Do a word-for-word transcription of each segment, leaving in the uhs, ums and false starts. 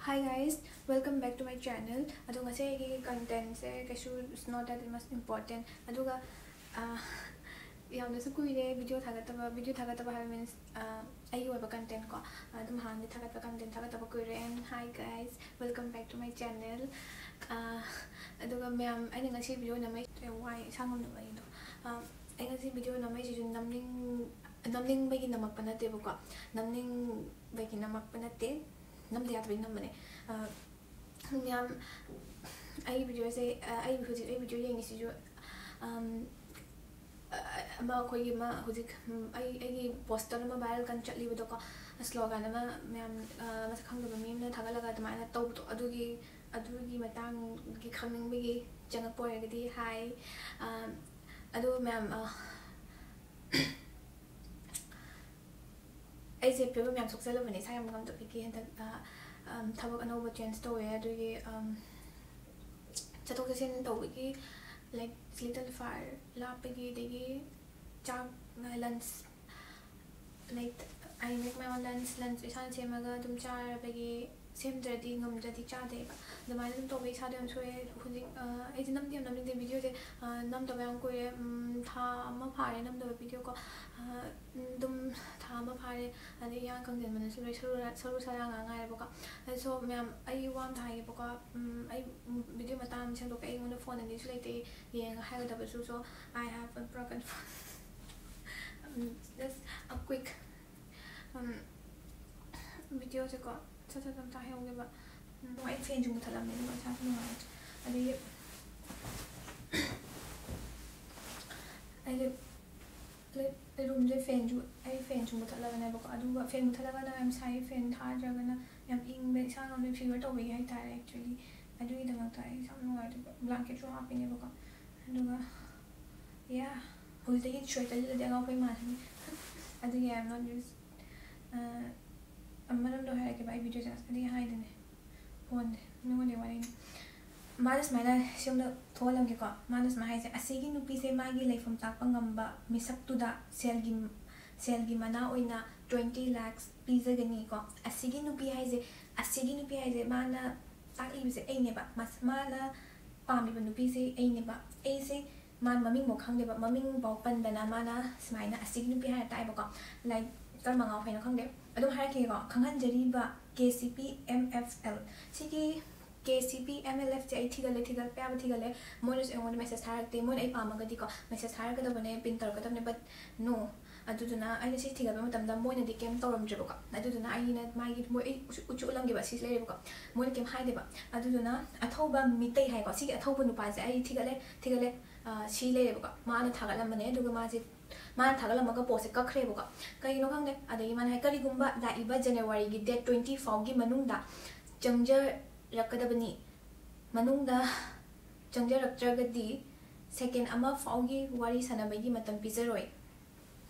Hi guys, welcome back to my channel. ꯑꯗꯣ ꯉꯁꯤ ꯑꯩꯒꯤ contentꯁꯦ ꯀꯩꯁꯨ, it's not that much important. ꯑꯗꯨꯒ ꯑꯥ, ꯌꯥꯝꯅꯁꯨ ꯀꯨꯏꯔꯦ video ꯊꯥꯒꯠꯇꯕ꯫ Video ꯊꯥꯒꯠꯇꯕ ꯍꯥꯏꯕ means ꯑꯥ, ꯑꯩꯒꯤ ꯑꯣꯏꯕ content ꯀꯣ, ꯑꯗꯨꯝ ꯍꯥꯟꯅꯗꯤ ꯊꯥꯒꯠꯄ content ꯊꯥꯒꯠꯇꯕ ꯀꯨꯏꯔꯦ꯫ And hi guys, welcome back to my channel. ꯑꯥ, ꯑꯗꯨꯒ ꯃꯌꯥꯝ, ꯑꯩꯅ ꯉꯁꯤ video ꯅꯝꯃꯛꯏꯁꯦ ꯋꯥꯏ ꯏꯁꯥ ꯉꯝꯗꯕ ꯑꯩꯗꯣ꯫ ꯑꯥ, ꯑꯩ ꯉꯁꯤ video ꯅꯝꯃꯛꯏꯁꯤꯁꯨ ꯅꯝꯅꯤꯡ ꯅꯝꯅꯤꯡꯕꯒꯤ ꯅꯝꯃꯛꯄ ꯅꯠꯇꯦꯕꯀꯣ, ꯅꯝꯅꯤꯡꯕꯒꯤ ꯅꯝꯃꯛꯄ ꯅꯠꯇꯦ, ꯅꯝꯗ ꯌꯥꯗꯕꯒꯤ ꯅꯝꯕꯅꯦ꯫ ꯑ, ꯃꯌꯥꯝ, ꯑꯩ videoꯁꯦ, ꯑ, ꯑꯩ ꯍꯧꯖꯤꯛ ꯑꯩ video ꯌꯦꯡꯉꯤꯁꯤꯁꯨ, ꯑꯝ, ꯑ, ꯑꯃ ꯑꯩꯈꯣꯏꯒꯤ ꯑꯃ ꯍꯧꯖꯤꯛ, ꯎꯝ, ꯑꯩ, ꯑꯩꯒꯤ poster ꯑꯃ viral ꯀꯟꯅ ꯆꯠꯂꯤꯕꯗꯣꯀꯣ, slogan ꯑꯃ ꯃꯌꯥꯝ, ꯑ, ꯃꯁꯛ ꯈꯪꯗꯕ ꯃꯤ ꯑꯃꯅ ꯊꯥꯒꯠꯂꯒ ꯑꯗꯨꯃꯥꯏꯅ ꯇꯧꯕꯗꯣ, ꯑꯗꯨꯒꯤ, ꯑꯗꯨꯒꯤ ꯃꯇꯥꯡꯒꯤ ꯈꯪꯅꯤꯡꯕꯒꯤ ꯆꯪꯉꯛꯄ ꯑꯣꯏꯔꯒꯗꯤ hi꯫ ꯑ, ꯑꯗꯣ ꯃꯌꯥꯝ, ꯑ, ꯑꯩꯁꯦ ꯐꯤꯕꯝ ꯌꯥꯝ ꯁꯣꯛꯆꯜꯂꯕꯅꯦ, ꯏꯁꯥ ꯌꯥꯝ ꯉꯝꯗꯕꯒꯤ꯫ ꯍꯟꯗꯛ, ꯑ, ꯑꯝ, ꯊꯕꯛ ꯑꯅꯧꯕ change ꯇꯧꯋꯦ, ꯑꯗꯨꯒꯤ, ꯑꯝ, ꯆꯠꯊꯣꯛ ꯆꯠꯁꯤꯟ ꯇꯧꯕꯒꯤ, like, little far ꯂꯥꯞꯄꯒꯤ, ꯑꯗꯒꯤ ꯆꯥꯛ, lunch, like, I make my own lunch, lunch ꯏꯁꯥꯅ ꯁꯦꯝꯃꯒ ꯑꯗꯨꯝ ꯆꯥꯔꯕꯒꯤ, ꯁꯦꯝꯗ꯭ꯔꯗꯤ, ꯉꯝꯗ꯭ꯔꯗꯤ ꯆꯥꯗꯦꯕ꯫ ꯑꯗꯨꯃꯥꯏꯅ ꯑꯗꯨꯝ ꯇꯧꯕꯒꯤ ꯏꯁꯥꯗꯣ ꯌꯥꯝ ꯁꯣꯛꯑꯦ꯫ ꯍꯧꯖꯤꯛ, ꯑ, ꯑꯩꯁꯦ ꯅꯝꯗꯤ ꯌꯥꯝ ꯅꯝꯅꯤꯡꯗꯦ videoꯁꯦ, ꯑ, ꯅꯝꯗꯕ ꯌꯥꯝ ꯀꯨꯏꯔꯦ꯫ ꯎꯝ, ꯊꯥ ꯑꯃ ꯐꯥꯔꯦ ꯅꯝꯗꯕ video ꯀꯣ꯫ ꯑ, ꯑꯗꯨꯝ ꯊꯥ ꯑꯃ ꯐꯥꯔꯦ, ꯑꯗꯩ ꯏꯌꯥꯡ ꯀꯪꯖꯟꯕꯅꯁꯨ ꯂꯣꯏ ꯁꯔꯨ ꯔꯥ-, ꯁꯔꯨ ꯁꯔꯥꯡ ꯉꯥꯛ ꯉꯥꯏꯔꯦꯕꯀꯣ꯫ ꯑꯗꯣ ꯃꯌꯥꯝ, ꯑꯩ ꯋꯥ ꯑꯝꯇ ꯍꯥꯏꯒꯦꯕꯀꯣ꯫ ꯎꯝ, ꯑꯩ, ꯎꯝ, video ꯃꯇꯥꯡ ꯑꯃ ꯁꯦꯝꯗꯣꯛꯀꯦ꯫ ꯑꯩꯉꯣꯟꯗ phone ꯑꯅꯤꯁꯨ ꯂꯩꯇꯦ ꯌꯦꯡꯉ ꯍꯥꯏꯒꯗꯕꯁꯨ, so I have a broken phone꯫ Um, just a quick, ꯎꯝ, videoꯁꯦꯀꯣ ꯁꯠ ꯁꯠ ꯑꯝꯇ ꯍꯥꯏꯍꯧꯒꯦꯕ꯫ ꯎꯝ, ꯑꯩ fanꯁꯨ ꯃꯨꯊꯠꯂꯝꯅꯦ, ꯑꯗꯨꯒ ꯏꯁꯥꯁꯨ ꯅꯨꯡꯉꯥꯏꯇ꯭ꯔꯦ꯫ ꯑꯗꯒꯤ ꯑꯩꯁꯦ, ꯑꯩ, ꯑꯩ roomꯁꯦ fanꯁꯨ, ꯑꯩ fanꯁꯨ ꯃꯨꯊꯠꯂꯒꯅꯦꯕꯀꯣ, ꯑꯗꯨꯒ fan ꯃꯨꯊꯠꯂꯒꯅ ꯌꯥꯝ ꯁꯥꯏ, fan ꯊꯥꯗ꯭ꯔꯒꯅ ꯌꯥꯝ ꯏꯪꯕ, ꯏꯁꯥ ꯉꯝꯗꯦ, fever ꯇꯧꯕꯒꯤ ꯍꯥꯏꯇꯥꯔꯦ actually꯫ ꯑꯗꯨꯒꯤꯗꯃꯛꯇ ꯑꯩ ꯌꯥꯝ ꯅꯨꯡꯉꯥꯏꯇꯦꯕ, blanketꯁꯨ ꯍꯥꯞꯄꯤꯅꯦꯕꯀꯣ꯫ ꯑꯗꯨꯒ, yeah, ꯍꯧꯖꯤꯛꯇꯒꯤ sweater ꯂꯤꯠꯂꯗꯤ ꯑꯉꯥꯎꯕ ꯃꯥꯜꯂꯅꯤ꯫ ꯑꯗꯨꯒꯤ I am not used. ꯑ, ꯑꯃꯔꯣꯝꯗ ꯍꯥꯏꯔꯛꯀꯦꯕ, ꯑꯩ videoꯁꯦ ꯉꯁꯥꯏꯗꯒꯤ ꯍꯥꯏꯗꯨꯅꯦ꯫ ꯐꯣꯟꯁꯦ ꯃꯤꯉꯣꯟꯗꯩ ꯋꯥꯔꯤꯅꯤ꯫ ꯃꯥꯅ ꯁꯨꯃꯥꯏꯅ ꯁꯣꯝꯗ ꯊꯣꯛꯍꯜꯂꯝꯒꯦꯀꯣ꯫ ꯃꯥꯅ ꯁꯨꯃꯥꯏꯅ ꯍꯥꯏꯁꯦ, "ꯑꯁꯤꯒꯤ ꯅꯨꯄꯤꯁꯦ ꯃꯥꯒꯤ ꯂꯩꯐꯝ ꯇꯥꯛꯄ ꯉꯝꯕ ꯃꯤꯁꯛꯇꯨꯗ ꯁꯦꯜꯒꯤ, ꯁꯦꯜꯒꯤ ꯃꯅꯥ ꯑꯣꯏꯅ twenty lakhs ꯄꯤꯖꯒꯅꯤꯀꯣ꯫ ꯑꯁꯤꯒꯤ ꯅꯨꯄꯤ ꯍꯥꯏꯁꯦ, ꯑꯁꯤꯒꯤ ꯅꯨꯄꯤ ꯍꯥꯏꯁꯦ ꯃꯥꯅ ꯇꯥꯛꯂꯤꯕꯁꯦ ꯑꯩꯅꯦꯕ꯫ ꯃꯥꯅ ꯄꯥꯝꯃꯤꯕ ꯅꯨꯄꯤꯁꯦ ꯑꯩꯅꯦꯕ꯫ ꯑꯩꯁꯦ ꯃꯥꯅ ꯃꯃꯤꯡꯐꯥꯎ ꯈꯪꯗꯦꯕ, ꯃꯃꯤꯡꯐꯥꯎ ꯄꯟꯗꯅ ꯃꯥꯅ ꯁꯨꯃꯥꯏꯅ ꯑꯁꯤꯒꯤ ꯅꯨꯄꯤ ꯍꯥꯏꯔ ꯇꯥꯛꯑꯦꯕꯀꯣ꯫ ꯂꯥꯏꯛ, ꯀꯔꯝꯕ ꯉꯥꯎ ꯍꯥꯏꯅꯣ ꯈꯪꯗꯦ꯫ ꯑꯗꯨꯝ ꯍꯥꯏꯔꯛꯈꯤꯒꯦꯀꯣ꯫ ꯈꯪꯍꯟꯖꯔꯤꯕ K C P M F L꯫ ꯁꯤꯒꯤ K C P M L F ꯁꯦ ꯑꯩ ꯊꯤꯒꯠꯂꯦ, ꯊꯤꯒꯠꯄ ꯌꯥꯕ ꯊꯤꯒꯠꯂꯦ꯫ ꯃꯣꯏꯅꯁꯨ ꯑꯩꯉꯣꯟꯗ ꯃꯦꯁꯦꯖ ꯊꯥꯔꯛꯇꯦ꯫ ꯃꯣꯏꯅ ꯑꯩ ꯄꯥꯝꯃꯒꯗꯤꯀꯣ ꯃꯦꯁꯦꯖ ꯊꯥꯔꯛꯀꯗꯕꯅꯦ, ꯄꯤꯟ ꯇꯧꯔꯛꯀꯗꯕꯅꯦ, but no꯫ ꯑꯗꯨꯗꯨꯅ ꯑꯩꯅ ꯁꯤ ꯊꯤꯒꯠꯄ ꯃꯇꯝꯗ ꯃꯣꯏꯅꯗꯤ ꯀꯩꯝ ꯇꯧꯔꯝꯗ꯭ꯔꯦꯕꯀꯣ꯫ ꯑꯗꯨꯗꯨꯅ ꯑꯩꯅ ꯃꯥꯒꯤ, ꯃꯣꯏ, ꯑꯩ ꯎꯠꯁꯨ, ꯎꯠꯁꯨ ꯎꯠꯂꯝꯒꯦꯕ, ꯁꯤ ꯂꯩꯔꯦꯕꯀꯣ꯫ ꯃꯣꯏꯅ ꯀꯩꯝ ꯍꯥꯏꯗꯦꯕ꯫ ꯑꯗꯨꯗꯨꯅ ꯑꯊꯧꯕ ꯃꯤꯇꯩ ꯍꯥꯏꯀꯣ, ꯁꯤꯒꯤ ꯑꯊꯧꯕ ꯅꯨꯄꯥꯁꯦ ꯑꯩ ꯊꯤꯒꯠꯂꯦ, ꯊꯤꯒꯠꯂꯦ꯫ ꯁꯤ ꯂꯩꯔꯦꯕꯀꯣ꯫ ꯃꯥꯅ ꯊꯥꯒꯠꯂꯝꯕꯅꯦ, ꯑꯗꯨꯒ ꯃꯥꯁꯦ, ꯃꯥꯅ ꯊꯥꯒꯠꯂꯝꯃꯒ ꯄꯣꯁꯁꯦ ꯀꯛꯈ꯭ꯔꯦꯕꯀꯣ꯫ ꯀꯩꯒꯤꯅꯣ ꯈꯪꯗꯦ꯫ ꯑꯗꯒꯤ ꯃꯥꯅ ꯍꯥꯏ, "ꯀꯔꯤꯒꯨꯝꯕ ꯂꯥꯛꯏꯕ ꯖꯅꯋꯥꯔꯤꯒꯤ date twenty ꯐꯥꯎꯒꯤ ꯃꯅꯨꯡꯗ ꯆꯪꯖꯔꯛꯀꯗꯕꯅꯤ꯫ ꯃꯅꯨꯡꯗ ꯆꯪꯖꯔꯛꯇ꯭ꯔꯒꯗꯤ ꯁꯦꯀꯦꯟ ꯑꯃ ꯐꯥꯎꯒꯤ ꯋꯥꯔꯤ ꯁꯥꯟꯅꯕꯒꯤ ꯃꯇꯝ ꯄꯤꯖꯔꯣꯏ"꯫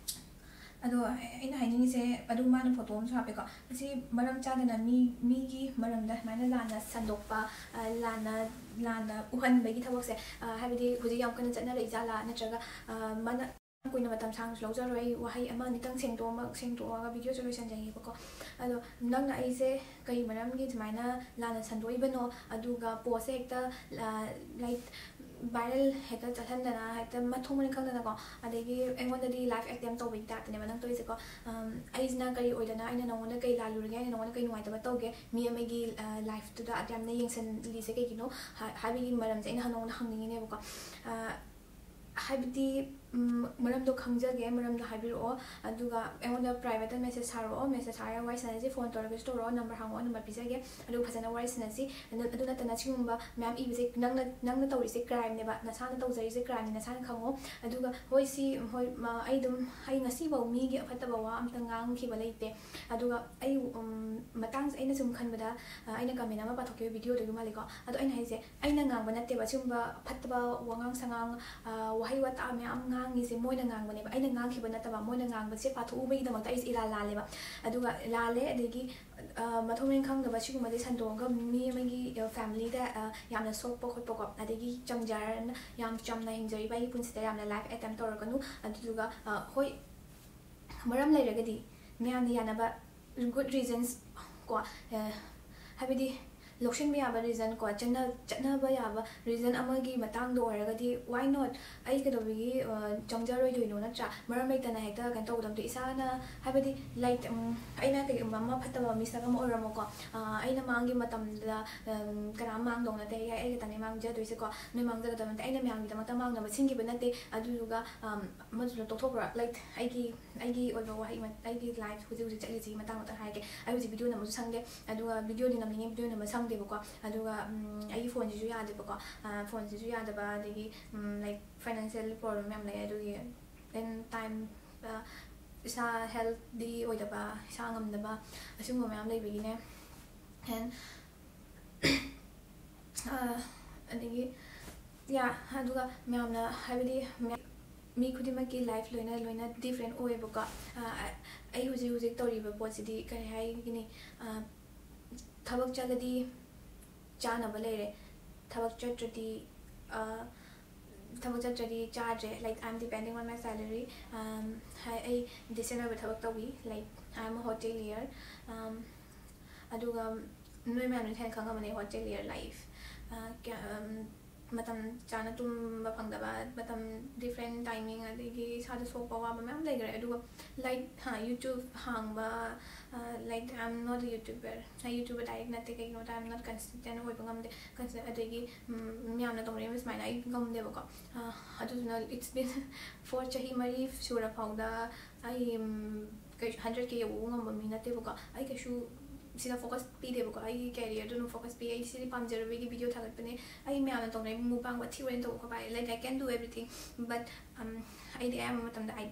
ꯑꯗꯣ ꯑꯩꯅ ꯍꯥꯏꯅꯤꯡꯉꯤꯁꯦ, ꯑꯗꯨ ꯃꯥꯅ ꯐꯣꯇꯣ ꯑꯃꯁꯨ ꯍꯥꯞꯄꯦꯀꯣ꯫ ꯃꯁꯤ ꯃꯔꯝ ꯆꯥꯗꯅ ꯃꯤ, ꯃꯤꯒꯤ ꯃꯔꯝꯗ ꯁꯨꯃꯥꯏꯅ ꯂꯥꯟꯅ ꯁꯟꯗꯣꯛꯄ, ꯑ, ꯂꯥꯟꯅ, ꯂꯥꯟꯅ ꯎꯍꯟꯕꯒꯤ ꯊꯕꯛꯁꯦ, ꯑ, ꯍꯥꯏꯕꯗꯤ ꯍꯧꯖꯤꯛ ꯌꯥꯝ ꯀꯟꯅ ꯆꯠꯅꯔꯛꯏ ꯖꯥꯠꯂꯥ, ꯅꯠꯇ꯭ꯔꯒ, ꯑ, ꯃꯥꯅ ꯀꯨꯏꯅ ꯃꯇꯝ ꯁꯥꯡꯅꯁꯨ ꯂꯧꯖꯔꯣꯏ꯫ ꯑꯩ ꯋꯥꯍꯩ ꯑꯃ ꯑꯅꯤꯇꯪ ꯁꯦꯡꯗꯣꯛꯑꯝꯃ-, ꯁꯦꯡꯗꯣꯛꯑꯒ ꯚꯤꯗꯤꯑꯣꯁꯦ ꯂꯣꯏꯁꯤꯟꯖꯒꯦꯕꯀꯣ꯫ ꯑꯗꯣ ꯅꯪꯅ ꯑꯩꯁꯦ ꯀꯩ ꯃꯔꯝꯒꯤ ꯁꯨꯃꯥꯏꯅ ꯂꯥꯟꯅ ꯁꯟꯗꯣꯛꯏꯕꯅꯣ? ꯑꯗꯨꯒ ꯄꯣꯁꯁꯦ ꯍꯦꯛꯇ, ꯑ, ꯂꯥꯏꯛ, ꯚꯥꯏꯔꯦꯜ ꯍꯦꯛꯇ ꯆꯠꯍꯟꯗꯅ, ꯍꯦꯛꯇ ꯃꯊꯣꯡ ꯃꯔꯝ ꯈꯪꯗꯅꯀꯣ, ꯑꯗꯒꯤ ꯑꯩꯉꯣꯟꯗꯗꯤ live attempt ꯇꯧꯕꯒꯤ type ꯅꯦꯕ ꯅꯪ ꯇꯧꯔꯤꯁꯦꯀꯣ꯫ ꯑꯝ, ꯑꯩꯁꯤꯅ ꯀꯔꯤ ꯑꯣꯏꯗꯅ, ꯑꯩꯅ ꯅꯉꯣꯟꯗ ꯀꯩ ꯂꯥꯜꯂꯨꯔꯒꯦ, ꯑꯩꯅ ꯅꯉꯣꯟꯗ ꯀꯩ ꯅꯨꯡꯉꯥꯏꯇꯕ ꯇꯧꯒꯦ, ꯃꯤ ꯑꯃꯒꯤ, ꯑ, life ꯇꯨꯗ ꯑꯗꯨꯌꯥꯝꯅ ꯌꯦꯡꯁꯤꯜꯂꯤꯁꯦ ꯀꯩꯒꯤꯅꯣ ꯍꯥꯏ-, ꯍꯥꯏꯕꯒꯤ ꯃꯔꯝꯁꯦ ꯑꯩꯅ ꯅꯉꯣꯟꯗ ꯍꯪꯅꯤꯡꯉꯤꯅꯦꯕꯀꯣ꯫ ꯑ, ꯍꯥꯏꯕꯗꯤ, ꯎꯝ, ꯃꯔꯝꯗꯣ ꯈꯪꯖꯒꯦ, ꯃꯔꯝꯗꯣ ꯍꯥꯏꯕꯤꯔꯛꯑꯣ꯫ ꯑꯗꯨꯒ ꯑꯩꯉꯣꯟꯗ private ꯇ message ꯊꯥꯔꯛꯑꯣ, message ꯊꯥꯔꯒ ꯋꯥꯔꯤ ꯁꯥꯟꯅꯁꯤ, phone ꯇꯧꯔꯒꯁꯨ ꯇꯧꯔꯛꯑꯣ, number ꯍꯪꯉꯛꯑꯣ, number ꯄꯤꯖꯒꯦ꯫ ꯑꯗꯨꯒ ꯐꯖꯅ ꯋꯥꯔꯤ ꯁꯥꯟꯅꯁꯤ꯫ ꯑꯗꯨ, ꯑꯗꯨ ꯅꯠꯇꯅ ꯁꯤꯒꯨꯝꯕ ꯃꯌꯥꯝ ꯏꯕꯁꯦ ꯅꯪꯅ, ꯅꯪꯅ ꯇꯧꯔꯤꯁꯦ crime ꯅꯦꯕ, ꯅꯁꯥꯅ ꯇꯧꯖꯔꯤꯁꯦ crime ꯅꯦ, ꯅꯁꯥꯅ ꯈꯪꯉꯣ꯫ ꯑꯗꯨꯒ ꯍꯣꯏ, ꯁꯤ, ꯍꯣꯏ, ꯃ-, ꯑꯩ ꯑꯗꯨꯝ, ꯑꯩ ꯉꯁꯤꯐꯥꯎ ꯃꯤꯒꯤ ꯑꯐꯠꯇꯕ ꯋꯥ ꯑꯝꯇ ꯉꯥꯡꯈꯤꯕ ꯂꯩꯇꯦ꯫ ꯑꯗꯨꯒ ꯑꯩ, ꯎꯝ, ꯃꯇꯥꯡꯁꯦ ꯑꯩꯅ ꯁꯨꯝ ꯈꯟꯕꯗ, ꯑ, ꯑꯩꯅ comment ꯑꯃ ꯄꯥꯊꯣꯛꯈꯤꯕ video ꯗꯨꯒꯤ ꯃꯥꯜꯂꯤꯀꯣ꯫ ꯑꯗꯣ ꯑꯩꯅ ꯍꯥꯏꯁꯦ, ꯑꯩꯅ ꯉꯥꯡꯕ ꯅꯠꯇꯦꯕ ꯁꯤꯒꯨꯝꯕ ꯐꯠꯇꯕ ꯋꯥꯉꯥꯡ ꯁꯉꯥꯡ, ꯑ, ꯋꯥꯍꯩ ꯋꯥꯇꯥ ꯃꯌꯥꯝ ꯉꯥꯡꯉꯤꯁꯦ ꯃꯣꯏꯅ ꯉꯥꯡꯕꯅꯦꯕ, ꯑꯩꯅ ꯉꯥꯡꯈꯤꯕ ꯅꯠꯇꯕ꯫ ꯃꯣꯏꯅ ꯉꯥꯡꯕꯁꯦ ꯄꯥꯊꯣꯛꯎꯕꯒꯤꯗꯃꯛꯇ ꯑꯩꯁꯦ ꯏꯔꯥꯜ ꯂꯥꯜꯂꯦꯕ꯫ ꯑꯗꯨꯒ ꯂꯥꯜꯂꯦ, ꯑꯗꯒꯤ, ꯑ, ꯃꯊꯣꯡ ꯃꯔꯝ ꯈꯪꯗꯕ ꯁꯤꯒꯨꯝꯕꯁꯦ ꯁꯟꯗꯣꯛꯑꯒ ꯃꯤ ꯑꯃꯒꯤ, ꯑ, family ꯗ, ꯑ, ꯌꯥꯝꯅ ꯁꯣꯛꯄ ꯈꯣꯠꯄꯀꯣ, ꯑꯗꯒꯤ ꯆꯝꯖꯔ-, ꯌꯥꯝ ꯆꯝꯅ ꯍꯤꯡꯖꯔꯤꯕ ꯑꯩꯒꯤ ꯄꯨꯟꯁꯤꯗ ꯌꯥꯝꯅ life attempt ꯇꯧꯔꯛꯀꯅꯨ꯫ ꯑꯗꯨꯗꯨꯒ, ꯑ, ꯍꯣꯏ, ꯃꯔꯝ ꯂꯩꯔꯒꯗꯤ ꯃꯌꯥꯝꯅ ꯌꯥꯅꯕ good reasons ꯀꯣ, ꯍꯥꯏꯕꯗꯤ ꯂꯧꯁꯤꯟꯕ ꯌꯥꯕ reason ꯀꯣ, ꯆꯠꯅ ꯆꯠꯅꯕ ꯌꯥꯕ reason ꯑꯃꯒꯤ ꯃꯇꯥꯡꯗ ꯑꯣꯏꯔꯒꯗꯤ why not? ꯑꯩ ꯀꯩꯗꯧꯕꯒꯤ ꯆꯪꯖꯔꯣꯏꯗꯣꯏꯅꯣ, ꯅꯠꯇ꯭ꯔꯥ? ꯃꯔꯝ ꯂꯩꯇꯅ ꯍꯦꯛꯇ ꯀꯩꯅꯣ ꯇꯧꯒꯗꯕꯗꯣ, ꯏꯁꯥꯅ ꯍꯥꯏꯕꯗꯤ like ꯑꯩꯅ ꯀꯩꯒꯨꯝꯕ ꯑꯃ ꯐꯠꯇꯕ ꯃꯤꯁꯛ ꯑꯃ ꯑꯣꯏꯔꯝꯃꯣꯀꯣ, ꯑꯩꯅ ꯃꯥꯡꯒꯤ ꯃꯇꯝꯗ ꯀꯅꯥꯝ ꯃꯥꯡꯗꯧ ꯅꯠꯇꯦ, ꯑꯩ ꯑꯩ ꯈꯛꯇꯅꯦ ꯃꯥꯡꯖꯗꯣꯏꯁꯦꯀꯣ꯫ ꯅꯣꯏ ꯃꯥꯡꯖꯒꯗꯕ ꯅꯠꯇꯦ, ꯑꯩꯅ ꯃꯌꯥꯝꯒꯤꯗꯃꯛꯇ ꯃꯥꯡꯅꯕ ꯁꯤꯟꯈꯤꯕ ꯅꯠꯇꯦ꯫ ꯑꯗꯨꯗꯨꯒ ꯑꯃꯗꯨꯅ ꯇꯣꯛꯊꯣꯛꯈ꯭ꯔꯣ, like ꯑꯩꯒꯤ ꯑꯩꯒꯤ ꯑꯣꯏꯕ ꯋꯥꯍꯩ ꯑꯩꯒꯤ life ꯍꯧꯖꯤꯛ ꯍꯧꯖꯤꯛ ꯆꯠꯂꯤꯁꯤꯒꯤ ꯃꯇꯥꯡ ꯃꯇꯥꯡ ꯍꯥꯏꯔꯒꯦ꯫ ꯑꯩ ꯍꯧꯖꯤꯛ video ꯅꯝꯕꯁꯨ ꯁꯪꯗꯦ, ꯑꯗꯨꯒ videoꯗꯤ ꯅꯝꯅꯤꯡꯉꯦ, video ꯅꯝꯕ ꯁꯪꯗꯦꯕꯀꯣ꯫ ꯑꯗꯨꯒ ꯑꯩꯒꯤ phoneꯁꯤꯁꯨ ꯌꯥꯗꯦꯕꯀꯣ, phoneꯁꯤꯁꯨ ꯌꯥꯗꯕ, ꯑꯗꯒꯤ like financial problem ꯌꯥꯝ ꯂꯩ꯫ ꯑꯗꯨꯒꯤ then time ꯏꯁꯥ healthy ꯑꯣꯏꯗꯕ, ꯏꯁꯥ ꯉꯝꯗꯕ, ꯑꯁꯤꯒꯨꯝꯕ ꯃꯌꯥꯝ ꯂꯩꯕꯒꯤꯅꯦ꯫ And ꯑꯗꯒꯤ yeah, ꯑꯗꯨꯒ ꯃꯌꯥꯝꯅ ꯍꯥꯏꯕꯗꯤ ꯃꯤ ꯈꯨꯗꯤꯡꯃꯛꯀꯤ life ꯂꯣꯏꯅ ꯂꯣꯏꯅ different ꯑꯣꯏꯌꯦꯕꯀꯣ꯫ ꯑꯩ ꯍꯧꯖꯤꯛ ꯍꯧꯖꯤꯛ ꯇꯧꯔꯤꯕ ꯄꯣꯠꯁꯤꯗꯤ ꯀꯔꯤ ꯍꯥꯏꯒꯅꯤ, ꯊꯕꯛ ꯆꯠꯂꯗꯤ ꯆꯥꯅꯕ ꯂꯩꯔꯦ, ꯊꯕꯛ ꯆꯠꯇ꯭ꯔꯗꯤ ꯊꯕꯛ ꯆꯠꯇ꯭ꯔꯗꯤ ꯆꯥꯗ꯭ꯔꯦ, like I'm depending on my salary꯫ ꯑꯩ decent ꯑꯣꯏꯕ ꯊꯕꯛ ꯇꯧꯏ, like I'm a hotelier꯫ ꯑꯗꯨꯒ ꯅꯣꯏ ꯃꯌꯥꯝꯅꯁꯨ ꯍꯦꯟꯅ ꯈꯪꯉꯝꯃꯅꯤ hotelier life꯫ ꯃꯇꯝ ꯆꯥꯅ ꯇꯨꯝꯕ ꯐꯪꯗꯕ, ꯃꯇꯝ different timing, ꯑꯗꯒꯤ ꯏꯁꯥꯗ ꯁꯣꯛꯄ ꯋꯥꯕ ꯃꯌꯥꯝ ꯂꯩꯈ꯭ꯔꯦ꯫ ꯑꯗꯨꯒ like ꯍꯥ, YouTube ꯍꯥꯡꯕ, like I'm not a YouTuber꯫ ꯑꯩ YouTuber direct ꯅꯠꯇꯦ, ꯀꯩꯒꯤꯅꯣꯗ I'm not consistent ꯑꯣꯏꯕ ꯉꯝꯗꯦ꯫ ꯑꯗꯒꯤ ꯃꯌꯥꯝꯅ ꯇꯧꯅꯔꯤꯕ ꯁꯨꯃꯥꯏꯅ ꯑꯩ ꯉꯝꯗꯦꯕꯀꯣ꯫ ꯑꯗꯨꯗꯨꯅ it's been for ꯆꯍꯤ ꯃꯔꯤ ꯁꯨꯔ ꯐꯥꯎꯗ ꯑꯩ ꯀꯩꯁꯨ hundred K ꯌꯧꯕ ꯉꯝꯕ ꯃꯤ ꯅꯠꯇꯦꯕꯀꯣ꯫ ꯑꯩ ꯀꯩꯁꯨ ꯁꯤꯗ focus ꯄꯤꯗꯦꯕꯀꯣ, ꯑꯩꯒꯤ careerꯗꯨ ꯑꯗꯨꯝ focus ꯄꯤ꯫ ꯑꯩ ꯁꯤꯗꯤ ꯄꯥꯝꯖꯔꯨꯕꯒꯤ video ꯊꯥꯒꯠꯄꯅꯦ꯫ ꯑꯩ ꯃꯌꯥꯝꯅ ꯇꯧꯅꯔꯤꯕ mukbang ꯋꯥꯊꯤ ꯋꯥꯔꯦꯝ ꯇꯧꯕ ꯈꯣꯠꯄ ꯍꯥꯏ, like I can do everything, but ꯑꯩꯗꯤ ꯑꯌꯥꯝꯕ ꯃꯇꯝꯗ ꯑꯩ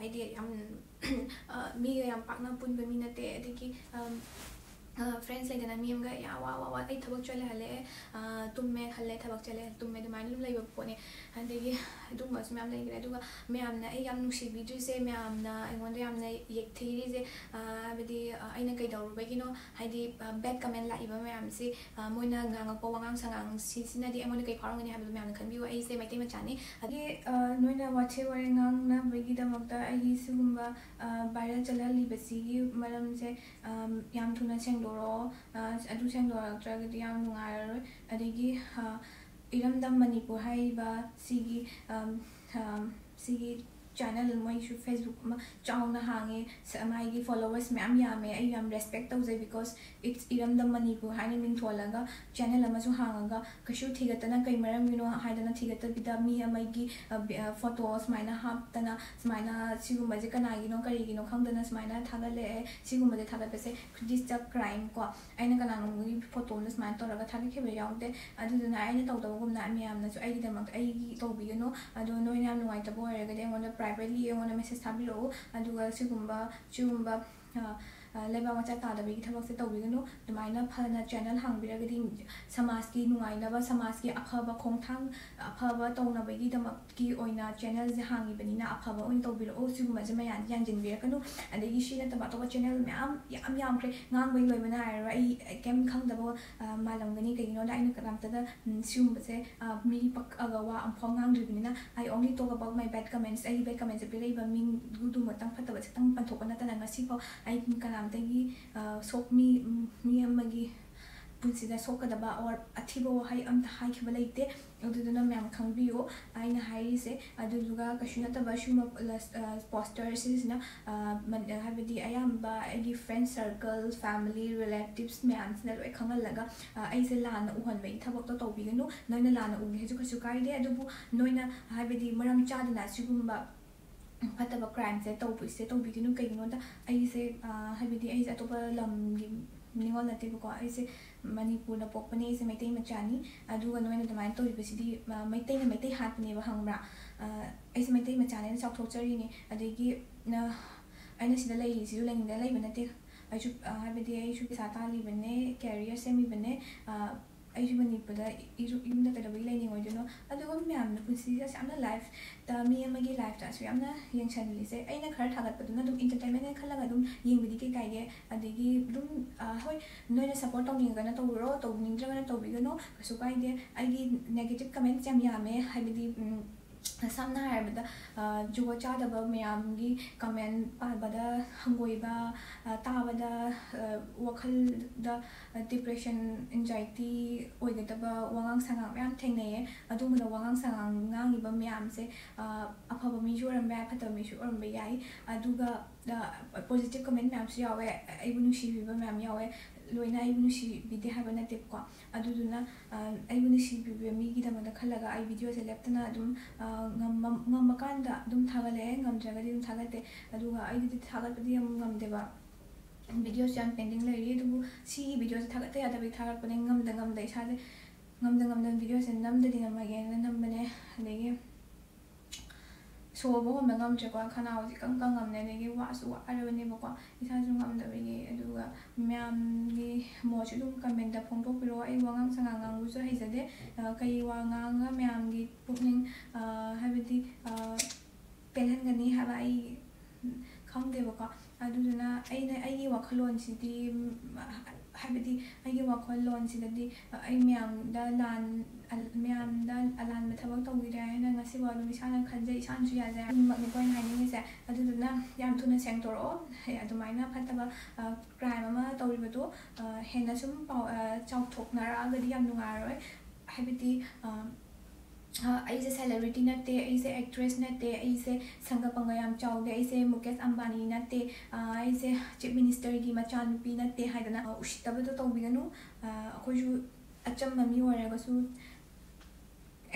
ꯑꯩꯗꯤ ꯌꯥꯝ ꯃꯤꯒ ꯌꯥꯝ ꯄꯥꯛꯅ ꯄꯨꯟꯕ ꯃꯤ ꯅꯠꯇꯦ꯫ ꯑꯗꯒꯤ ꯐ꯭ꯔꯦꯟꯁ ꯂꯩꯗꯅ, ꯃꯤ ꯑꯃꯒ ꯌꯥꯝ ꯋꯥ ꯋꯥ ꯋꯥ, "ꯑꯩ ꯊꯕꯛ ꯆꯠꯂꯦ ꯍꯜꯂꯛꯑꯦ, ꯑ, ꯇꯨꯝꯃꯦ ꯍꯜꯂꯦ, ꯊꯕꯛ ꯆꯠꯂꯦ ꯇꯨꯝꯃꯦ", ꯑꯗꯨꯃꯥꯏꯅ ꯑꯗꯨꯝ ꯂꯩꯕ ꯄꯣꯠꯅꯦ꯫ ꯑꯗꯒꯤ ꯑꯗꯨꯒꯨꯝꯕꯁꯨ ꯃꯌꯥꯝ ꯂꯩꯈ꯭ꯔꯦ꯫ ꯑꯗꯨꯒ ꯃꯌꯥꯝꯅ ꯑꯩ ꯌꯥꯝ ꯅꯨꯡꯁꯤꯕꯤꯗ꯭ꯔꯤꯁꯦ, ꯃꯌꯥꯝꯅ ꯑꯩꯉꯣꯟꯗ ꯌꯥꯝꯅ ꯌꯦꯛꯊꯤꯔꯤꯁꯦ, ꯑ, ꯍꯥꯏꯕꯗꯤ, ꯑ, ꯑꯩꯅ ꯀꯩꯗꯧꯔꯨꯕꯒꯤꯅꯣ? ꯍꯥꯏꯗꯤ, ꯑ, ꯕꯦꯗ ꯀꯃꯦꯟ ꯂꯥꯛꯏꯕ ꯃꯌꯥꯝꯁꯤ, ꯑ, ꯃꯣꯏꯅ ꯉꯥꯡꯉꯛꯄ ꯋꯥꯉꯥꯡ ꯁꯉꯥꯡꯁꯤꯁꯤꯅꯗꯤ ꯑꯩꯉꯣꯟꯗ ꯀꯩ ꯐꯥꯎꯔꯝꯒꯅꯤ ꯍꯥꯏꯕꯗꯣ ꯃꯌꯥꯝꯅ ꯈꯟꯕꯤꯌꯨ꯫ ꯑꯩꯁꯦ ꯃꯩꯇꯩ ꯃꯆꯥꯅꯤ꯫ ꯑꯗꯒꯤ, ꯑ, ꯅꯣꯏꯅ ꯋꯥꯊꯤ ꯋꯥꯔꯦꯡ ꯉꯥꯡꯅꯕꯒꯤꯗꯃꯛꯇ ꯑꯩꯒꯤ ꯁꯤꯒꯨꯝꯕ, ꯑ, ꯚꯥꯏꯔꯦꯜ ꯆꯠꯍꯜꯂꯤꯕꯁꯤꯒꯤ ꯃꯔꯝꯁꯦ, ꯑꯝ, ꯌꯥꯝ ꯊꯨꯅ ꯁꯦꯡꯗꯣꯔꯛꯑꯣ꯫ ꯑ, ꯑꯗꯨ ꯁꯦꯡꯗꯣꯔꯛꯇ꯭ꯔꯒꯗꯤ ꯌꯥꯝ ꯅꯨꯡꯉꯥꯏꯔꯔꯣꯏ꯫ ꯑꯗꯒꯤ, ꯑ, ꯏꯔꯝꯗꯝ ꯃꯅꯤꯄꯨꯔ ꯍꯥꯏꯔꯤꯕ ꯁꯤꯒꯤ, ꯑꯝ, ꯑꯝ, ꯁꯤꯒꯤ ꯆꯦꯅꯦꯜ, ꯃꯣꯏꯁꯨ ꯐꯦꯁꯕꯨꯛ ꯑꯃ ꯆꯥꯎꯅ ꯍꯥꯡꯉꯦ, ꯁ-, ꯃꯥꯒꯤ ꯐꯣꯂꯣꯋꯔꯁ ꯃꯌꯥꯝ ꯌꯥꯝꯃꯦ꯫ ꯑꯩ ꯌꯥꯝ ꯔꯦꯁꯄꯦꯛ ꯇꯧꯖꯩ, because it's ꯏꯔꯝꯗꯝ ꯃꯅꯤꯄꯨꯔ ꯍꯥꯏꯅ ꯃꯤꯡꯊꯣꯜꯂꯒ ꯆꯦꯅꯦꯜ ꯑꯃꯁꯨ ꯍꯥꯡꯉꯒ ꯀꯩꯁꯨ ꯊꯤꯒꯠꯇꯅ ꯀꯩ ꯃꯔꯝꯒꯤꯅꯣ ꯍꯥꯏꯗꯅ ꯊꯤꯒꯠꯇꯕꯤꯗ ꯃꯤ ꯑꯃꯒꯤ, ꯑ, ꯕꯤ-, ꯑ, ꯐꯣꯇꯣ ꯁꯨꯃꯥꯏꯅ ꯍꯥꯞꯇꯅ, ꯁꯨꯃꯥꯏꯅ ꯁꯤꯒꯨꯝꯕꯁꯦ ꯀꯅꯥꯒꯤꯅꯣ ꯀꯔꯤꯒꯤꯅꯣ ꯈꯪꯗꯅ ꯁꯨꯃꯥꯏꯅ ꯊꯥꯒꯠꯂꯛꯑꯦ꯫ ꯁꯤꯒꯨꯝꯕꯁꯦ ꯊꯥꯒꯠꯄꯁꯦ, this is a crime ꯀꯣ꯫ ꯑꯩꯅ ꯀꯅꯥꯅꯣꯝꯒꯤ ꯐꯣꯇꯣ ꯑꯃ ꯁꯨꯃꯥꯏꯅ ꯇꯧꯔꯒ ꯊꯥꯒꯠꯈꯤꯕ ꯌꯥꯎꯗꯦ꯫ ꯑꯗꯨꯗꯨꯅ ꯑꯩꯅ ꯇꯧꯗꯕꯒꯨꯝꯅ ꯃꯌꯥꯝꯅꯁꯨ ꯑꯩꯒꯤꯗꯃꯛꯇ ꯑꯩꯒꯤ ꯇꯧꯕꯤꯒꯅꯨ꯫ ꯑꯗꯣ ꯅꯣꯏꯅ ꯌꯥꯝ ꯅꯨꯡꯉꯥꯏꯇꯕ ꯑꯣꯏꯔꯒꯗꯤ ꯑꯩꯉꯣꯟꯗ privately ꯑꯩꯉꯣꯟꯗ message ꯊꯥꯕꯤꯔꯛꯎ꯫ ꯑꯗꯨꯒ ꯁꯤꯒꯨꯝꯕ, ꯁꯤꯒꯨꯝꯕ, ꯑ, ꯑ, ꯂꯩꯕꯥꯛ ꯃꯆꯥ ꯇꯥꯗꯕꯒꯤ ꯊꯕꯛꯁꯦ ꯇꯧꯕꯤꯒꯅꯨ꯫ ꯑꯗꯨꯃꯥꯏꯅ ꯐꯅ ꯆꯦꯅꯦꯜ ꯍꯥꯡꯕꯤꯔꯒꯗꯤ ꯁꯃꯥꯖꯀꯤ ꯅꯨꯡꯉꯥꯏꯅꯕ, ꯁꯃꯥꯖꯀꯤ ꯑꯐꯕ ꯈꯣꯡꯊꯥꯡ, ꯑꯐꯕ ꯇꯧꯅꯕꯒꯤꯗꯃꯛꯀꯤ ꯑꯣꯏꯅ ꯆꯦꯅꯦꯜꯁꯦ ꯍꯥꯡꯉꯤꯕꯅꯤꯅ ꯑꯐꯕ ꯑꯣꯏꯅ ꯇꯧꯕꯤꯔꯛꯑꯣ꯫ ꯁꯤꯒꯨꯝꯕꯁꯦ ꯃꯌꯥꯝ ꯌꯥꯟꯁꯤꯟꯕꯤꯔꯛꯀꯅꯨ꯫ ꯑꯗꯒꯤ ꯁꯤ ꯅꯠꯇꯕ ꯑꯇꯣꯞꯄ ꯆꯦꯅꯦꯜ ꯃꯌꯥꯝ ꯌꯥꯝ ꯌꯥꯝꯈ꯭ꯔꯦ, ꯉꯥꯡꯕꯒꯤ ꯂꯣꯏꯕ ꯅꯥꯏꯔꯔꯣꯏ꯫ ꯑꯩ ꯀꯩꯝ ꯈꯪꯗꯕ, ꯑ, ꯃꯥꯜꯂꯝꯒꯅꯤ꯫ ꯀꯩꯒꯤꯅꯣꯗ ꯑꯩꯅ ꯀꯅꯥꯝꯇꯗ, ꯎꯝ, ꯁꯤꯒꯨꯝꯕꯁꯦ, ꯑ, ꯃꯤ ꯄꯛꯑꯒ ꯋꯥ ꯑꯝꯐꯥꯎ ꯉꯥꯡꯗ꯭ꯔꯤꯕꯅꯤꯅ꯫ I only talk about my bad comments. ꯑꯩꯒꯤ bad comments ꯄꯤꯔꯛꯏꯕ ꯃꯤꯗꯨꯃꯛꯇꯪ ꯐꯠꯇꯕꯁꯦ ꯈꯤꯇꯪ ꯄꯟꯊꯣꯛꯄ ꯅꯠꯇꯅ ꯉꯁꯤꯐꯥꯎ ꯑꯩ ꯀꯅꯥꯝꯇꯒꯤ, ꯑ, ꯁꯣꯛ-, ꯃꯤ, ꯃꯤ ꯑꯃꯒꯤ ꯄꯨꯟꯁꯤꯗ ꯁꯣꯛꯀꯗꯕ or ꯑꯊꯤꯕ ꯋꯥꯍꯩ ꯑꯝꯇ ꯍꯥꯏꯈꯤꯕ ꯂꯩꯇꯦ꯫ ꯑꯗꯨꯗꯨꯅ ꯃꯌꯥꯝ ꯈꯪꯕꯤꯌꯨ ꯑꯩꯅ ꯍꯥꯏꯔꯤꯁꯦ꯫ ꯑꯗꯨꯗꯨꯒ ꯀꯩꯁꯨ ꯅꯠꯇꯕ ꯁꯤꯒꯨꯝꯕ, ꯑ, poster ꯁꯤꯁꯤꯅ, ꯑ, ꯃꯟ-, ꯑ, ꯍꯥꯏꯕꯗꯤ ꯑꯌꯥꯝꯕ ꯑꯩꯒꯤ friend circle, family, relatives ꯃꯌꯥꯝꯁꯤꯅ ꯂꯣꯏ ꯈꯪꯍꯜꯂꯒ, ꯑ, ꯑꯩꯁꯦ ꯂꯥꯟꯅ ꯎꯍꯟꯕꯒꯤ ꯊꯕꯛꯇꯣ ꯇꯧꯕꯤꯒꯅꯨ꯫ ꯅꯣꯏꯅ ꯂꯥꯟꯅ ꯎꯒꯦ ꯍꯥꯏꯁꯨ ꯀꯩꯁꯨ ꯀꯥꯏꯗꯦ, ꯑꯗꯨꯕꯨ ꯅꯣꯏꯅ ꯍꯥꯏꯕꯗꯤ ꯃꯔꯝ ꯆꯥꯗꯅ ꯁꯤꯒꯨꯝꯕ ꯐꯠꯇꯕ crimeꯁꯦ ꯇꯧꯕꯁꯦ ꯇꯧꯕꯤꯒꯅꯨ꯫ ꯀꯩꯒꯤꯅꯣꯗ ꯑꯩꯁꯦ, ꯑ, ꯍꯥꯏꯕꯗꯤ ꯑꯩꯁꯦ ꯑꯇꯣꯞꯄ ꯂꯝꯒꯤ ꯅꯤꯉꯣꯜ ꯅꯠꯇꯦꯕꯀꯣ꯫ ꯑꯩꯁꯦ ꯃꯅꯤꯄꯨꯔꯗ ꯄꯣꯛꯄꯅꯦ, ꯑꯩꯁꯦ ꯃꯩꯇꯩ ꯃꯆꯥꯅꯤ꯫ ꯑꯗꯨꯒ ꯅꯣꯏꯅ ꯑꯗꯨꯃꯥꯏꯅ ꯇꯧꯔꯤꯕꯁꯤꯗꯤ, ꯑ, ꯃꯩꯇꯩꯅ ꯃꯩꯇꯩ ꯍꯥꯠꯄꯅꯦꯕ, ꯈꯪꯕ꯭ꯔꯥ? ꯑ, ꯑꯩꯁꯦ ꯃꯩꯇꯩ ꯃꯆꯥꯅꯦꯅ ꯆꯥꯎꯊꯣꯛꯆꯔꯤꯅꯦ꯫ ꯑꯗꯒꯤ, ꯑ, ꯑꯩꯅ ꯁꯤꯗ ꯂꯩꯔꯤꯁꯤꯁꯨ ꯂꯩꯅꯤꯡꯗꯅ ꯂꯩꯕ ꯅꯠꯇꯦ꯫ ꯑꯩꯁꯨ, ꯑ, ꯍꯥꯏꯕꯗꯤ ꯑꯩꯁꯨ ꯄꯩꯁꯥ ꯇꯥꯜꯂꯤꯕꯅꯦ, career ꯁꯦꯝꯃꯤꯕꯅꯦ, ꯑ, ꯑꯩꯁꯨ ꯃꯅꯤꯄꯨꯔꯗ ꯏꯔꯨ-, ꯌꯨꯝꯗ ꯀꯩꯗꯧꯕꯒꯤ ꯂꯩꯅꯤꯡꯉꯣꯏꯗꯣꯏꯅꯣ? ꯑꯗꯨꯒꯨꯝꯕ ꯃꯌꯥꯝꯗꯣ, ꯄꯨꯟꯁꯤꯁꯦ ꯑꯁ ꯌꯥꯝꯅ lifeꯇ, ꯃꯤ ꯑꯃꯒꯤ lifeꯇ ꯑꯁꯨꯛ ꯌꯥꯝꯅ ꯌꯦꯡꯁꯤꯜꯂꯤꯁꯦ꯫ ꯑꯩꯅ ꯈꯔ ꯊꯥꯒꯠꯄꯗꯨꯅ ꯑꯗꯨꯝ entertainment ꯈꯜꯂꯒ ꯑꯗꯨꯝ ꯌꯦꯡꯕꯗꯤ ꯀꯩ ꯀꯥꯏꯒꯦ? ꯑꯗꯒꯤ ꯑꯗꯨꯝ, ꯑ, ꯍꯣꯏ, ꯅꯣꯏꯅ support ꯇꯧꯅꯤꯡꯉꯒꯅ ꯇꯧꯕꯤꯔꯣ, ꯇꯧꯅꯤꯡꯗ꯭ꯔꯒꯅ ꯇꯧꯕꯤꯒꯅꯨ, ꯀꯩꯁꯨ ꯀꯥꯏꯗꯦ꯫ ꯑꯩꯒꯤ negative comments ꯌꯥꯝ ꯌꯥꯝꯃꯦ, ꯍꯥꯏꯕꯗꯤ, ꯎꯝ, ꯁꯝꯅ ꯍꯥꯏꯔꯕꯗ, ꯑ, ꯖꯨꯒꯣꯠ ꯆꯥꯗꯕ ꯃꯌꯥꯝꯒꯤ comment ꯄꯥꯕꯗ ꯍꯪꯒꯣꯏꯕ, ꯑ, ꯇꯥꯕꯗ, ꯑ, ꯋꯥꯈꯜꯗ, ꯑ, depression, anxiety ꯑꯣꯏꯒꯗꯕ ꯋꯥꯉꯥꯡ ꯁꯉꯥꯡ ꯃꯌꯥꯝ ꯊꯦꯡꯅꯩꯌꯦ꯫ ꯑꯗꯨꯒꯨꯝꯕꯗ ꯋꯥꯉꯥꯡ ꯁꯉꯥꯡ ꯉꯥꯡꯉꯤꯕ ꯃꯌꯥꯝꯁꯦ, ꯑ, ꯑꯐꯕ ꯃꯤꯁꯨ ꯑꯣꯏꯔꯝꯕ ꯌꯥꯏ, ꯐꯠꯇꯕ ꯃꯤꯁꯨ ꯑꯣꯏꯔꯝꯕ ꯌꯥꯏ꯫ ꯑꯗꯨꯒ, ꯑ, positive comment ꯃꯌꯥꯝꯁꯨ ꯌꯥꯎꯋꯦ, ꯑꯩꯕꯨ ꯅꯨꯡꯁꯤꯕꯤꯕ ꯃꯌꯥꯝ ꯌꯥꯎꯋꯦ꯫ ꯂꯣꯏꯅ ꯑꯩꯕꯨ ꯅꯨꯡꯁꯤꯕꯤꯗꯦ ꯍꯥꯏꯕ ꯅꯠꯇꯦꯕꯀꯣ꯫ ꯑꯗꯨꯗꯨꯅ, ꯑ, ꯑꯩꯕꯨ ꯅꯨꯡꯁꯤꯕꯤꯕ ꯃꯤꯒꯤꯗꯃꯛꯇ ꯈꯜꯂꯒ ꯑꯩ videoꯁꯦ ꯂꯦꯞꯇꯅ ꯑꯗꯨꯝ, ꯑ, ꯉꯝꯃ-, ꯉꯝꯃꯀꯥꯟꯗ ꯑꯗꯨꯝ ꯊꯥꯒꯠꯂꯛꯑꯦ, ꯉꯝꯗ꯭ꯔꯒꯗꯤ ꯑꯗꯨꯝ ꯊꯥꯒꯠꯇꯦ꯫ ꯑꯗꯨꯒ ꯑꯩꯗꯤ ꯊꯥꯒꯠꯄꯗꯤ ꯌꯥꯝ ꯉꯝꯗꯦꯕ꯫ Videoꯁꯨ ꯌꯥꯝ pending ꯂꯩꯔꯤ, ꯑꯗꯨꯕꯨ ꯁꯤꯒꯤ videoꯁꯦ ꯊꯥꯒꯠꯇ ꯌꯥꯗꯕꯒꯤ ꯊꯥꯒꯠꯄꯅꯦ, ꯉꯝꯗ ꯉꯝꯗ ꯏꯁꯥꯁꯦ, ꯉꯝꯗ ꯉꯝꯗ videoꯁꯦ ꯅꯝꯗꯗꯤ ꯅꯝꯃꯒꯦꯅ ꯅꯝꯕꯅꯦ꯫ ꯑꯗꯒꯤ ꯁꯣꯕ ꯍꯣꯟꯕ ꯉꯝꯗ꯭ꯔꯦꯀꯣ, ꯈꯅꯥꯎꯁꯦ ꯏꯀꯪ ꯀꯪꯉꯝꯅꯦ, ꯑꯗꯒꯤ ꯋꯥꯁꯨ ꯋꯥꯔꯕꯅꯦꯕꯀꯣ, ꯏꯁꯥꯁꯨ ꯉꯝꯗꯕꯒꯤ꯫ ꯑꯗꯨꯒ ꯃꯌꯥꯝꯒꯤ ꯃꯣꯠꯁꯨ ꯑꯗꯨꯝ commentꯇ ꯐꯣꯡꯗꯣꯛꯄꯤꯔꯛꯑꯣ꯫ ꯑꯩ ꯋꯥꯉꯥꯡ ꯁꯉꯥꯡ ꯉꯥꯡꯕꯁꯨ ꯍꯩꯖꯗꯦ꯫ ꯑ, ꯀꯩ ꯋꯥ ꯉꯥꯡꯉꯒ ꯃꯌꯥꯝꯒꯤ ꯄꯨꯛꯅꯤꯡ, ꯑ, ꯍꯥꯏꯕꯗꯤ, ꯑ, ꯄꯦꯜꯍꯟꯒꯅꯤ ꯍꯥꯏꯕ ꯑꯩ ꯈꯪꯗꯦꯕꯀꯣ꯫ ꯑꯗꯨꯗꯨꯅ ꯑꯩꯅ ꯑꯩꯒꯤ ꯋꯥꯈꯜꯂꯣꯟꯁꯤꯗꯤ, ꯎꯝ, ꯍꯥꯏꯕꯗꯤ ꯑꯩꯒꯤ ꯋꯥꯈꯜꯂꯣꯟꯁꯤꯗꯗꯤ ꯑꯩ ꯃꯌꯥꯝꯗ ꯂꯥꯟ-, ꯃꯌꯥꯝꯗ ꯑꯂꯥꯟꯕ ꯊꯕꯛ ꯇꯧꯈꯤꯗ꯭ꯔꯦ ꯍꯥꯏꯅ ꯉꯁꯤꯐꯥꯎ ꯑꯗꯨꯝ ꯏꯁꯥꯅ ꯈꯟꯖꯩ, ꯏꯁꯥꯅꯁꯨ ꯌꯥꯖꯩ꯫ ꯑꯗꯨꯃꯛꯅꯤꯀꯣ ꯑꯩꯅ ꯍꯥꯏꯅꯤꯡꯉꯤꯁꯦ꯫ ꯑꯗꯨꯗꯨꯅ ꯌꯥꯝ ꯊꯨꯅ ꯁꯦꯡꯗꯣꯔꯛꯑꯣ꯫ ꯍꯦ-, ꯑꯗꯨꯃꯥꯏꯅ ꯐꯠꯇꯕ, ꯑ, crime ꯑꯃ ꯇꯧꯔꯤꯕꯗꯣ, ꯑ, ꯍꯦꯟꯅ ꯁꯨꯝ ꯄꯥꯎ-, ꯑ, ꯆꯥꯎꯊꯣꯛꯅꯔꯛꯑꯒꯗꯤ ꯌꯥꯝ ꯅꯨꯡꯉꯥꯏꯔꯔꯣꯏ꯫ ꯍꯥꯏꯕꯗꯤ, ꯑ, ꯑ, ꯑꯩꯁꯦ celebrity ꯅꯠꯇꯦ, ꯑꯩꯁꯦ actress ꯅꯠꯇꯦ, ꯑꯩꯁꯦ ꯁꯪꯒ ꯄꯪꯒ ꯌꯥꯝ ꯆꯥꯎꯗꯦ, ꯑꯩꯁꯦ ꯃꯨꯀꯦꯁ ꯑꯝꯕꯥꯅꯤ ꯅꯠꯇꯦ, ꯑ, ꯑꯩꯁꯦ chief ministerꯒꯤ ꯃꯆꯥꯅꯨꯄꯤ ꯅꯠꯇꯦ ꯍꯥꯏꯗꯅ, ꯑ, ꯎꯁꯤꯠꯇꯕꯗꯣ ꯇꯧꯕꯤꯒꯅꯨ꯫ ꯑ, ꯑꯩꯈꯣꯏꯁꯨ ꯑꯆꯝꯕ ꯃꯤ ꯑꯣꯏꯔꯒꯁꯨ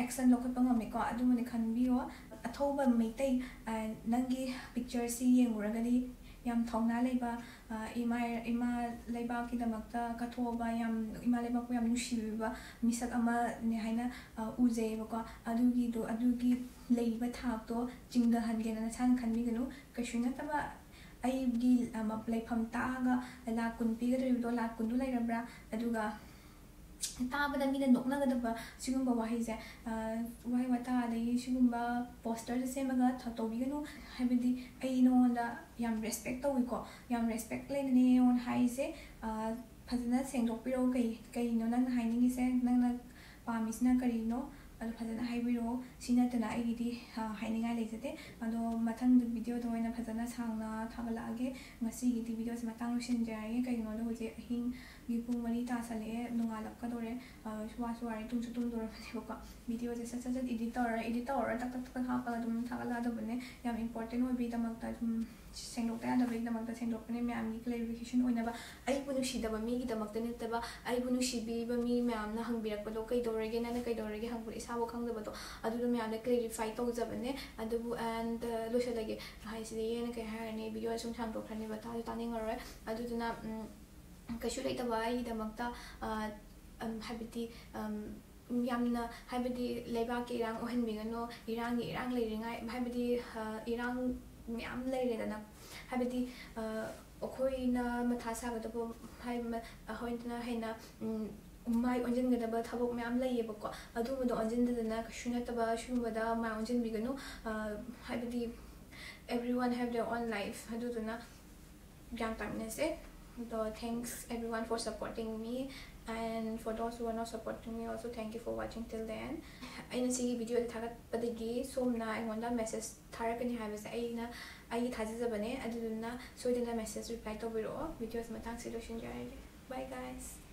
action ꯂꯧꯈꯠꯄ ꯉꯝꯃꯤꯀꯣ, ꯑꯗꯨꯃꯗꯤ ꯈꯟꯕꯤꯌꯣ꯫ ꯑꯊꯧꯕ ꯃꯩꯇꯩ, ꯑ, ꯅꯪꯒꯤ pictureꯁꯤ ꯌꯦꯡꯉꯨꯔꯒꯗꯤ ꯌꯥꯝ ꯊꯧꯅꯥ ꯂꯩꯕ, ꯑ, ꯏꯃꯥ, ꯏꯃꯥ ꯂꯩꯕꯥꯛꯀꯤꯗꯃꯛꯇ ꯀꯠꯊꯣꯛꯑꯕ, ꯌꯥꯝ, ꯏꯃꯥ ꯂꯩꯕꯥꯛꯄꯨ ꯌꯥꯝ ꯅꯨꯡꯁꯤꯕꯤꯕ ꯃꯤꯁꯛ ꯑꯃꯅꯦ ꯍꯥꯏꯅ, ꯑ, ꯎꯖꯩꯌꯦꯕꯀꯣ꯫ ꯑꯗꯨꯒꯤꯗꯣ, ꯑꯗꯨꯒꯤ ꯂꯩꯔꯤꯕ ꯊꯥꯛꯇꯣ ꯆꯤꯡꯊꯍꯟꯒꯦꯅ ꯅꯁꯥꯅ ꯈꯟꯕꯤꯒꯅꯨ꯫ ꯀꯩꯁꯨ ꯅꯠꯇꯕ ꯑꯩꯒꯤ ꯑꯃ ꯂꯩꯐꯝ ꯇꯥꯛꯑꯒ ꯂꯥꯛ ꯀꯨꯟ ꯄꯤꯒꯗꯧꯔꯤꯕꯗꯣ ꯂꯥꯛ ꯀꯨꯟꯗꯨ ꯂꯩꯔꯕ꯭ꯔꯥ? ꯑꯗꯨꯒ ꯇꯥꯕꯗ ꯃꯤꯅ ꯅꯣꯛꯅꯒꯗꯕ ꯁꯤꯒꯨꯝꯕ ꯋꯥꯍꯩꯁꯦ, ꯑ, ꯋꯥꯍꯩ ꯋꯥꯇꯥ ꯑꯗꯒꯤ ꯁꯤꯒꯨꯝꯕ ꯄꯣꯁꯇꯔꯁꯦ ꯁꯦꯝꯃꯒ ꯊ-, ꯇꯧꯕꯤꯒꯅꯨ꯫ ꯍꯥꯏꯕꯗꯤ ꯑꯩ ꯅꯉꯣꯟꯗ ꯌꯥꯝ ꯔꯦꯁꯄꯦꯛ ꯇꯧꯏꯀꯣ, ꯌꯥꯝ ꯔꯦꯁꯄꯦꯛ ꯂꯩꯅꯅꯦ ꯅꯉꯣꯟꯗ ꯍꯥꯏꯔꯤꯁꯦ꯫ ꯑ, ꯐꯖꯅ ꯁꯦꯡꯗꯣꯛꯄꯤꯔꯛꯑꯣ꯫ ꯀꯩ, ꯀꯩꯅꯣ ꯅꯪꯅ ꯍꯥꯏꯅꯤꯡꯉꯤꯁꯦ? ꯅꯪꯅ ꯄꯥꯝꯃꯤꯁꯤꯅ ꯀꯔꯤꯅꯣ? ꯑꯗꯨ ꯐꯖꯅ ꯍꯥꯏꯕꯤꯔꯛꯑꯣ꯫ ꯁꯤ ꯅꯠꯇꯅ ꯑꯩꯒꯤꯗꯤ, ꯑ, ꯍꯥꯏꯅꯤꯡꯉꯥꯏ ꯂꯩꯖꯗꯦ꯫ ꯑꯗꯣ ꯃꯊꯪꯗ ꯚꯤꯗꯤꯑꯣꯗ ꯑꯣꯏꯅ ꯐꯖꯅ ꯁꯥꯡꯅ ꯊꯥꯒꯠꯂꯛꯑꯒꯦ꯫ ꯉꯁꯤꯒꯤꯗꯤ ꯚꯤꯗꯤꯑꯣꯁꯦ ꯃꯇꯥꯡ ꯂꯣꯏꯁꯤꯟꯖꯔꯒꯦ꯫ ꯀꯩꯒꯤꯅꯣꯗ ꯍꯧꯖꯤꯛ ꯑꯍꯤꯡꯒꯤ ꯄꯨꯡ ꯃꯔꯤ ꯇꯥꯁꯜꯂꯛꯑꯦ, ꯅꯣꯡꯉꯥꯜꯂꯛꯀꯗꯧꯔꯦ꯫ ꯑ, ꯋꯥꯁꯨ ꯋꯥꯔꯦ, ꯇꯨꯝꯁꯨ ꯇꯨꯝꯗꯣꯔꯕꯅꯦꯕꯀꯣ꯫ ꯚꯤꯗꯤꯑꯣꯁꯦ ꯁꯠ ꯁꯠ ꯁꯠ ꯏꯗꯤꯠ ꯇꯧꯔ, ꯏꯗꯤꯠ ꯇꯧꯔ ꯇꯛ ꯇꯛ ꯇꯛ ꯇꯛ ꯍꯥꯞꯄꯒ ꯑꯗꯨꯝ ꯊꯥꯒꯠꯂꯛꯑꯗꯕꯅꯦ꯫ ꯌꯥꯝ ꯏꯝꯄꯣꯔꯇꯦꯟ ꯑꯣꯏꯕꯒꯤꯗꯃꯛꯇ ꯁꯨꯝ ꯁꯦꯡꯗꯣꯛꯇ ꯌꯥꯗꯕꯒꯤꯗꯃꯛꯇ ꯁꯦꯡꯗꯣꯛꯄꯅꯦ, ꯃꯌꯥꯝꯒꯤ ꯀ꯭ꯂꯦꯔꯤꯐꯤꯀꯦꯁꯟ ꯑꯣꯏꯅꯕ꯫ ꯑꯩꯕꯨ ꯅꯨꯡꯁꯤꯗꯕ ꯃꯤꯒꯤꯗꯃꯛꯇ ꯅꯠꯇꯕ, ꯑꯩꯕꯨ ꯅꯨꯡꯁꯤꯕꯤꯕ ꯃꯤ ꯃꯌꯥꯝꯅ ꯍꯪꯕꯤꯔꯛꯄꯗꯣ, "ꯀꯩꯗꯧꯔꯒꯦ? ꯅꯪꯅ ꯀꯩꯗꯧꯔꯒꯦ?" ꯍꯪꯕꯗꯣ, ꯏꯁꯥꯕꯨ ꯈꯪꯗꯕꯗꯣ, ꯑꯗꯨꯗꯣ ꯃꯌꯥꯝꯗ ꯀ꯭ꯂꯦꯔꯤꯐꯥꯏ ꯇꯧꯖꯕꯅꯦ꯫ ꯑꯗꯨꯕꯨ, and, ꯑ, ꯂꯣꯏꯁꯤꯜꯂꯒꯦ꯫ ꯍꯥꯏꯁꯤꯗꯤ ꯍꯦꯟꯅ ꯀꯩ ꯍꯥꯏꯔꯅꯤ, ꯚꯤꯗꯤꯑꯣ ꯁꯨꯝ ꯁꯥꯡꯗꯣꯛꯈ꯭ꯔꯅꯦꯕ, ꯇꯥꯁꯨ ꯇꯥꯅꯤꯡꯉꯔꯣꯏ꯫ ꯑꯗꯨꯗꯨꯅ, ꯎꯝ, ꯀꯩꯁꯨ ꯂꯩꯇꯕ ꯑꯩꯒꯤꯗꯃꯛꯇ, ꯑ, ꯑꯝ, ꯍꯥꯏꯕꯗꯤ, ꯑꯝ, ꯌꯥꯝꯅ, ꯍꯥꯏꯕꯗꯤ, ꯂꯩꯕꯥꯛꯀꯤ ꯏꯔꯥꯡ ꯑꯣꯏꯍꯟꯕꯤꯒꯅꯨ꯫ ꯏꯔꯥꯡꯒꯤ ꯏꯔꯥꯡ ꯂꯩꯔꯤꯉꯥꯏ, ꯍꯥꯏꯕꯗꯤ, ꯑ, ꯏꯔꯥꯡ ꯃꯌꯥꯝ ꯂꯩꯔꯦꯗꯅ, ꯍꯥꯏꯕꯗꯤ, ꯑ, ꯑꯩꯈꯣꯏꯅ ꯃꯊꯥ ꯁꯥꯒꯗꯕ, ꯍꯥꯏ-, ꯃ-, ꯑꯩꯈꯣꯏꯅ ꯍꯦꯟꯅ, ꯎꯝ, ꯃꯥꯏ ꯑꯣꯟꯁꯤꯟꯒꯗꯕ ꯊꯕꯛ ꯃꯌꯥꯝ ꯂꯩꯌꯦꯕꯀꯣ꯫ ꯑꯗꯨꯒꯨꯝꯕꯗꯣ ꯑꯣꯟꯁꯤꯟꯗꯗꯅ ꯀꯩꯁꯨ ꯅꯠꯇꯕ ꯁꯤꯒꯨꯝꯕꯗ ꯃꯥꯏ ꯑꯣꯟꯁꯤꯟꯕꯤꯒꯅꯨ꯫ ꯑ, ꯍꯥꯏꯕꯗꯤ, everyone have their own life꯫ ꯑꯗꯨꯗꯨꯅ ꯒ꯭ꯌꯥꯟ ꯇꯥꯃꯤꯟꯅꯁꯦ꯫ ꯑꯗꯣ thanks everyone for supporting me, and for those who are not supporting me also, thank you for watching till the end꯫ ꯑꯩꯅ ꯁꯤꯒꯤ ꯚꯤꯗꯤꯑꯣꯁꯦ ꯊꯥꯒꯠꯄꯗꯒꯤ ꯁꯣꯝꯅ ꯑꯩꯉꯣꯟꯗ ꯃꯦꯁꯦꯖ ꯊꯥꯔꯛꯀꯅꯤ ꯍꯥꯏꯕꯁꯦ ꯑꯩꯅ, ꯑꯩꯒꯤ ꯊꯥꯖꯖꯕꯅꯦ꯫ ꯑꯗꯨꯗꯨꯅ ꯁꯣꯏꯗꯅ ꯃꯦꯁꯦꯖ ꯔꯤꯄ꯭ꯂꯥꯏ ꯇꯧꯕꯤꯔꯛꯑꯣ꯫ ꯚꯤꯗꯤꯑꯣꯁꯦ ꯃꯇꯥꯡꯁꯤ ꯂꯣꯏꯁꯤꯟꯖꯔꯒꯦ꯫ Bye guys꯫